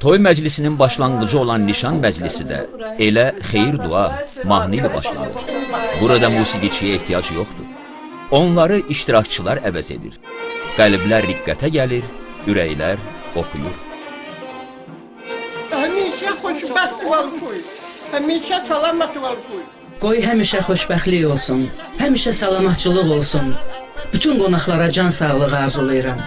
Toy məclisinin başlanğıcı olan nişan məclisi də elə xeyir-dua, mahnı ilə başlanır. Burada musiqiçiyə ehtiyac yoxdur. Onları iştirakçılar əvəz edir. Qəlblər riqqətə gəlir, ürəklər oxuyur. Həmişə xoşbəxt ol qoy. Həmişə salamat ol qoy. Qoy həmişə xoşbəxtlik olsun, həmişə salamatçılıq olsun. Bütün qonaqlara can sağlığı arzulayıram.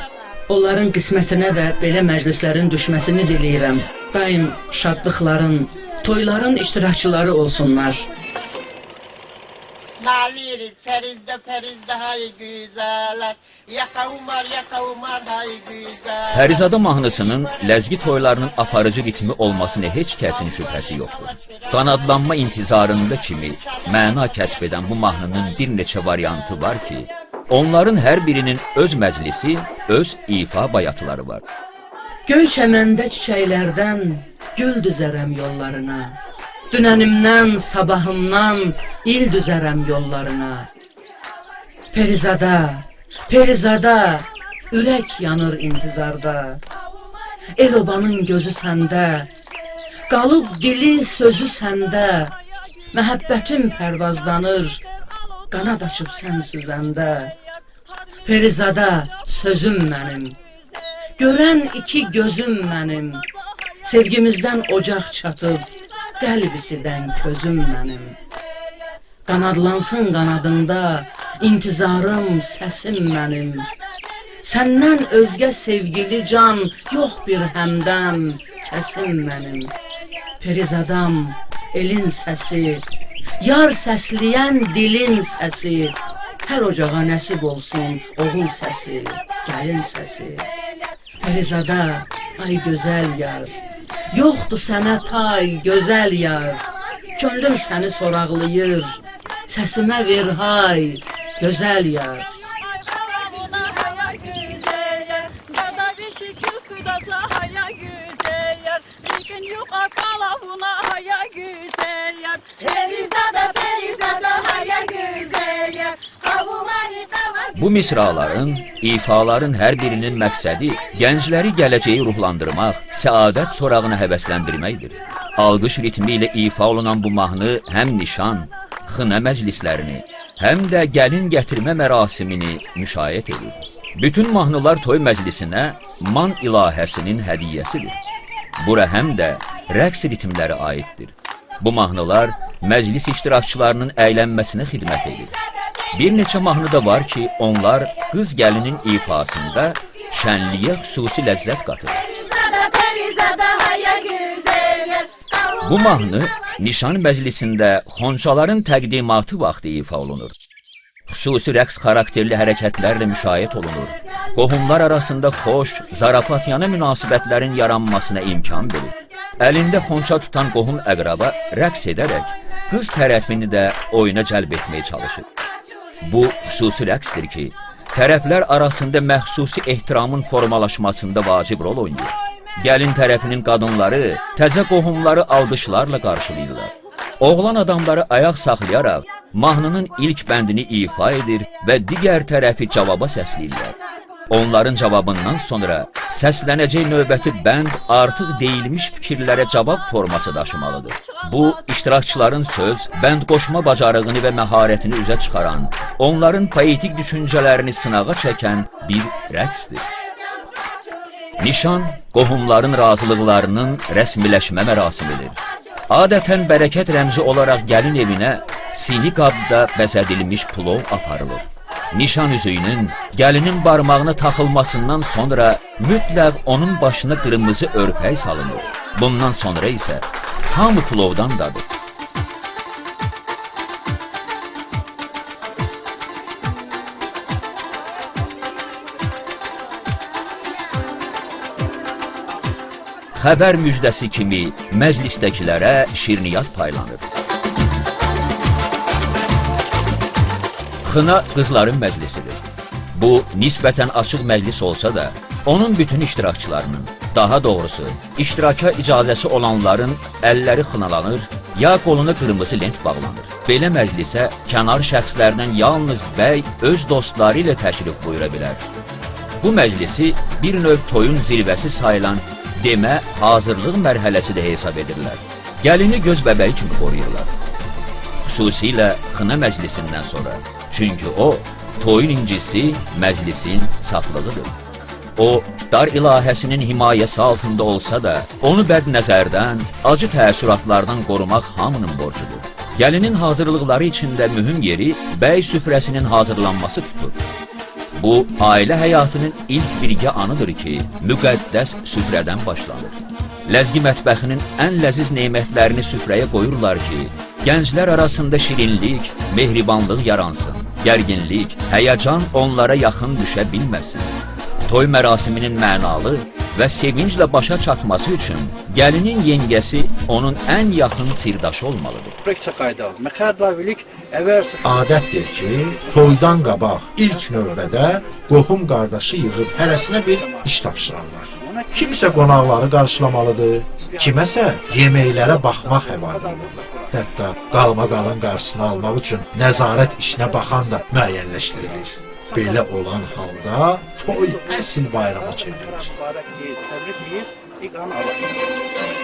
Onların qismətinə də belə məclislərin düşməsini diləyirəm. Daim şadlıqların, toyların iştirakçıları olsunlar. Naliri perizde perizde hay güzeller. Yaka umar yaka umar hay güzeller. Pərizada mahnısının ləzgi toylarının aparıcı ritmi olmasına heç kəsin şübhəsi yoxdur. Qanadlanma intizarında kimi məna kəsb edən bu mahnının bir neçə variantı var ki, onların hər birinin öz məclisi, öz ifa bayatıları var. Göy çəməndə çiçəklərdən gül düzərəm yollarına. Dünənimdən, sabahımdan il düzərəm yollarına. Perizada, Perizada, ürək yanır intizarda. El obanın gözü səndə, qalıb dili sözü səndə. Məhəbbətim pərvazlanır, qanad açıb sən süzəndə. Perizada sözüm mənim, görən iki gözüm mənim. Sevgimizdən ocaq çatıb, qəlb isidən közüm mənim. Qanadlansın qanadında, intizarım, səsim mənim. Səndən özgə sevgili can, yox bir həmdəm, kəsim mənim. Perizadam, elin səsi, yar səsləyən dilin səsi. Hər ocağa nəsib olsun oğul səsi, gəlin səsi. Perizada, ay gözəl yar, yoxdur sənə tay gözəl yar. Könlüm səni soraqlayır, səsimə ver hay, gözəl yar. Bu misraların, ifaların hər birinin məqsədi gəncləri gələcəyi ruhlandırmaq, səadət sorağına həvəsləndirməkdir. Alqış ritmi ilə ifa olunan bu mahnı həm nişan, xına məclislərini, həm də gəlin gətirmə mərasimini müşayiət edir. Bütün mahnılar toy məclisinə man ilahəsinin hədiyyəsidir. Bura həm də rəqs ritmləri aiddir. Bu mahnılar məclis iştirakçılarının əylənməsinə xidmət edir. Bir neçə mahnı da var ki, onlar qız gəlinin ifasında şənliyə xüsusi ləzzət qatır. Bu mahnı nişan məclisində xonçaların təqdimatı vaxtı ifa olunur. Xüsusi rəqs xarakterli hərəkətlərlə müşayiət olunur. Qohumlar arasında xoş, zarafatyana münasibətlərin yaranmasına imkan verir. Əlində xonça tutan qohum əqraba rəqs edərək qız tərəfini də oyuna cəlb etməyə çalışır. Bu xüsusi rəqsdir ki, tərəflər arasında məxsusi ehtiramın formalaşmasında vacib rol oynayır. Gəlin tərəfinin qadınları təzə qohumları alqışlarla qarşılayırlar. Oğlan adamları ayaq saxlayaraq mahnının ilk bəndini ifa edir və digər tərəfi cavaba səsləyirlər. Onların cavabından sonra səslənəcək növbəti bənd artıq deyilmiş fikirlərə cavab forması daşımalıdır. Bu, iştirakçıların söz, bənd qoşma bacarığını və məharətini üzə çıxaran, onların poetik düşüncələrini sınağa çəkən bir rəqsdir. Nişan, qohumların razılıqlarının rəsmiləşmə mərasimidir. Adətən bərəkət rəmzi olaraq gəlin evinə sini qabda bəzədilmiş plov aparılır. Nişan üzüyünün gəlinin barmağına taxılmasından sonra mütləq onun başına qırmızı örpək salınır. Bundan sonra isə hamı plovdan dadır. Xəbər müjdəsi kimi məclisdəkilərə şirniyyat paylanır. Xına qızların məclisidir. Bu, nisbətən açıq məclis olsa da, onun bütün iştirakçılarının, daha doğrusu, iştiraka icazəsi olanların əlləri xınalanır, ya qoluna qırmızı lent bağlanır. Belə məclisə kənar şəxslərdən yalnız bəy öz dostları ilə təşrif buyura bilər. Bu məclisi bir növ toyun zirvəsi sayılan demə hazırlıq mərhələsi də hesab edirlər. Gəlini göz bəbəyi kimi qoruyurlar. Xüsusilə xına məclisindən sonra. Çünki o, toyun incisi, məclisin saflığıdır. O, dar ilahəsinin himayəsi altında olsa da, onu bəd nəzərdən, acı təəssüratlardan qorumaq hamının borcudur. Gəlinin hazırlıqları içində mühüm yeri bəy süfrəsinin hazırlanması tutur. Bu, ailə həyatının ilk birgə anıdır ki, müqəddəs süfrədən başlanır. Ləzgi mətbəxinin ən ləziz nemətlərini süfrəyə qoyurlar ki, gənclər arasında şirinlik, mehribanlıq yaransın, gərginlik, həyəcan onlara yaxın düşə bilməsin. Toy mərasiminin mənalı və sevinclə başa çatması üçün gəlinin yengəsi onun ən yaxın sirdaşı olmalıdır. Adətdir ki, toydan qabaq ilk növbədə qohum qardaşı yığıb hərəsinə bir iş tapşırarlar. Kimsə qonaqları qarşılamalıdır, kiməsə yeməklərə baxmaq həvalə olunur. Hətta qalmaqalın qarşısını almaq üçün nəzarət işinə baxan da müəyyənləşdirilir. Belə olan halda toy əsl bayrama çevrilir. Təbrik edirik.